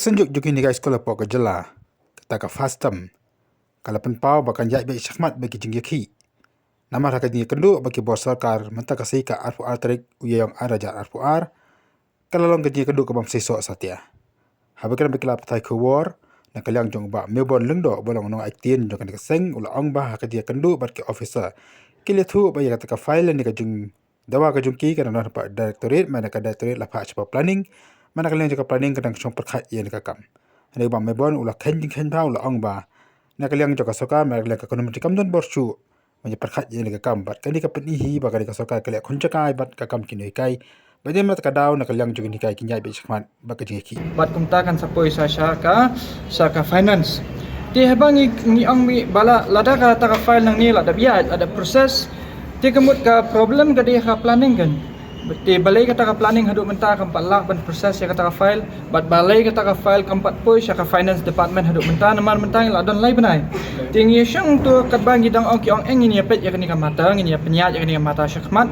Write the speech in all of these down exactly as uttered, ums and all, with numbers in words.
Synjuk jong ki nonghikai skul hapoh ka jylla, kata ka FASTM, ka la pynpaw ba kan ïaid beit shakhmat bad ki jingïakhih. Namar ha ka jingïakynduh bad ki bor sorkar mynta ka sngi ka arphew ar tarik u Ïaïong ar hajar arphew ar, ka la long ka jingïakynduh ka bym seisoh satia. Haba kren bad ki lad pathai khubor, na ka liang jong u Bah Mebon Lyngdoh uba long u nongaitien jong kane ka seng u la ong ba ha ka jingïakynduh bad ki officer, ki la ïathuh ba ïa kata ka file ne ka jingdawa ka jong ki ka dang don hapoh directorate, mynta ka directorate la phah sha planning, mynta ka liang jong ka planning ka dang shong pyrkhat ïa kane ka kam. Hynrei u Bah Mebon u la kheiñ jingkheiñ bha, u la ong ba na ka liang jong ka sorkar, mynta ka liang ka community kam don bor shuh ban ïa pyrkhat ïa kane ka kam, bad kane ka pyni hi ba kane ka sorkar ka leh khun jaka bad ka kam ki nonghikai. Bad ïa mynta ka daw na ka liang jong ki nonghikai kin ïaid beit shakhmat bad ka jingïakhih. Bad kumta kan sa poi sa sha ka, sha ka finance. Te haba ngi, ngi ong mih ba la, lada kata ka file nangne la dep ïaid, la dep process, te ka mut ka problem ka dei ha ka planning kan. Te balei kata ka planning haduh mynta kam pat lah ban process ïa kata ka file, bad balei kata ka file kam pat poi sha ka finance department haduh mynta, namar mynta ngi la don lai bnai. Te ngi ïa shong to katba ngi dang ong ki ong eng ngin ïa peit ïa kane ka matter, ngin ïa pynïaid ïa kane ka matter shakhmat.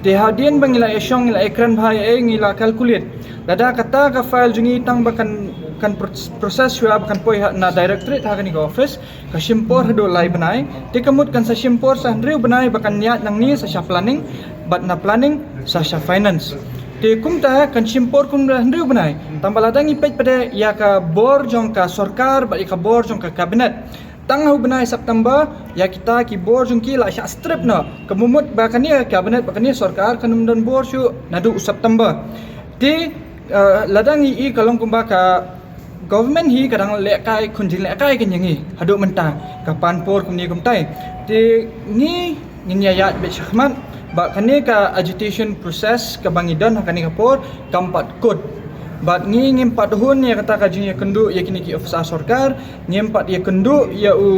Te hadien ba ngi la ïa shong, ngi la ïa kren bha ïa, eh, ngi la calculate, lada kata ka file jong ngi tang ba kan, kan pro-, process shuwa ba kan poi ha, na directorate ha kane ka office, ka shim por haduh lai bnai, te ka mut kan sa shim por sa hynriew bnai ba kan ïaid nangne sa sha planning, bad na planning sa sha finance. Te kumta kan shim por kumta hynriew bnai. Tang ba lada ngi peit pat de ïa ka bor jong ka sorkar bad ïa ka bor jong ka cabinet, tang ha u bnai September ïa kita ki bor jong ki la shah strip noh. Ka mut ba kane ka cabinet bad kane sorkar kan ym don bor shuh naduh u September. Te, eh, lada ngi i ka long kumba ka government hi ka dang lehkai khun jinglehkai kan ïa ngi haduh mynta, ka pan por kumne kumtai. Te ngi, ngin ïa ïaid beit shakhmat, bad kane ka agitation process kaba ngi don ha kane ka por kam pat kut. Bad ngi ngim pat hun ïa kata ka jingïakynduh ïa kine ki officer sorkar, ngim pat ïakynduh ïa u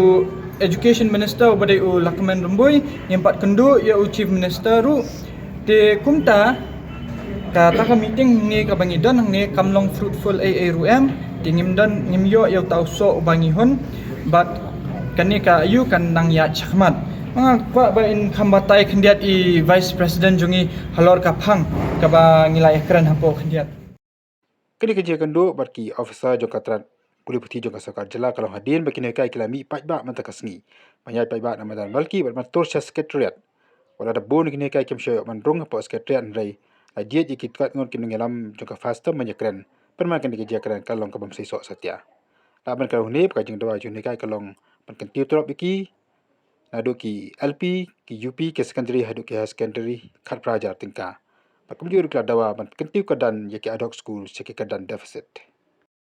education minister uba dei u Lahkmen Rymbui, ngim pat kynduh ïa u chief minister ruh. Te kumta, kata ka meeting hangne kaba ngi don hangne kam long fruitful ei ei ruh em. Te ngim don, ngim ïoh ïa uta u soh uba ngi hun. Bad kane ka aïu kan nang ïaid shakhmat. Nga kwah ba in kham batai khyndiat i vice president jong ngi halor ka phang kaba ngi la ïa kren hapoh khyndiat. Kane ka jingïakynduh bad ki officer jong ka tnad pule puthi jong ka sorkar jylla ka long hadien ba ki nonghikai ki la mih paidbah mynta ka sngi ban ïaid paidbah na madan Malki bad ban tur sha secretariat. Wat la da bun ki nonghikai kim shym ïoh ban rung hapoh secretariat, hynrei la jied ïa ki katkum ki nongïalam jong ka FASTM ban ïakren. Pynban kane ka jingïakren ka long ka bym seisoh satia. Lah ban kren hangne ba ka jingdawa jong ki nonghikai ka long ban kyntiew tulop ïa ki naduh ki L P, ki U P, ki secondary haduh ki higher secondary, khatphra hajar tyngka. Bad kumjuh ruh ki la dawa ban kyntiew kyrdan ïa ki ad hoc school sha ki kyrdan deficit.